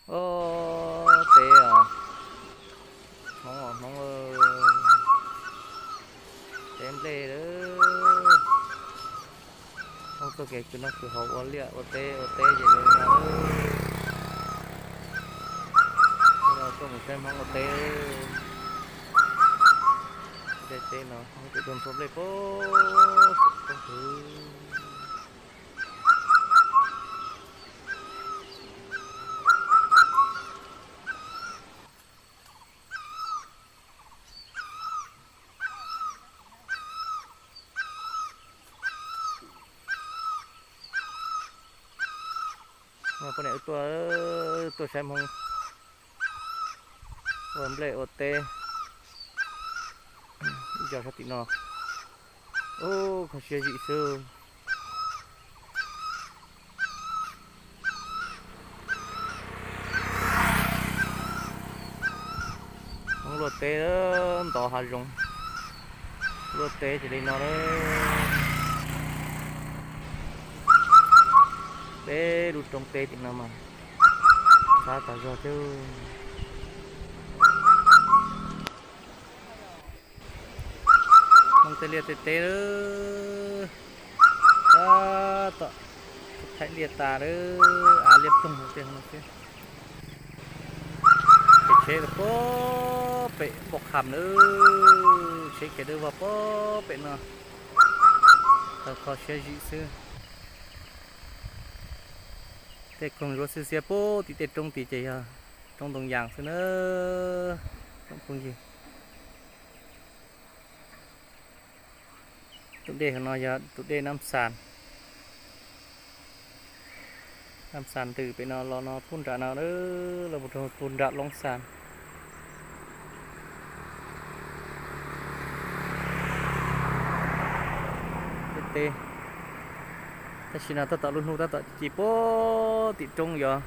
Ob teb os, Hmoob os Hmoob, teb nplej lawm. Hmoob txoj kev kws noj kws haus ua liaj ua teb ua teb ces zoo li no. Tuaj mus saib Hmoob ua teb. Nplej teb no Hmoob tus dua ntxhua nplej puag saum toj hwv. Poj niam wb tuaj, tuaj saib Hmoob ua nplej ua teb ib co sab tim no. Ub, kho siab zim xwb. Hmoob luaj teb ntov hav zoov, luaj teb ces li no lawm. Peb lub roob teb tim no mas ntxhab tas zog thiab. Hmoob tej liaj tej teb lawm. Tab tom thaij liaj tas lawm, av liaj ploog hauv tej no xwb. Kev tsheb puag pem npoo kham lawm, tsheb kev dawb vog puag pem no, tau kho siab zim xwb. Tej koog zuav xwb xiab puag tim tej roob tid ces yog roob ntoo yas xwb na, tsoom phooj ywg. Tus dej no yog tus dej Nab Xas. Nab Xas ntws pem no los no pub nram no, los mus rau pub nram Loob Xas. Tej teb, tab sis no tab tom lub hnub tab tom ci puag tim roob yuav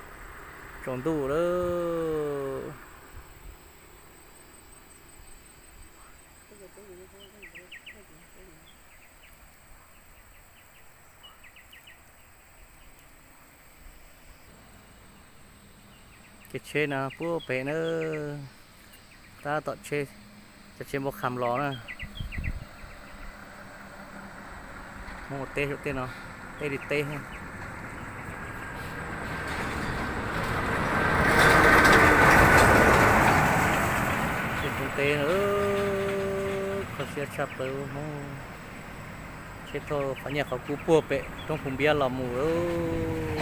tsaus ntuj lawm. Kev tsheb no puag pem na, tab tom tsheb, cov tsheb npoo kham los na. Hmoob ua teb saum tej no, teb li teb. Tej roob teb, kho siab tshaj plaws Hmoob. Tsheb thauj qhov nyiaj qhov kub puag pem roob Phu Npiab los mus lawm.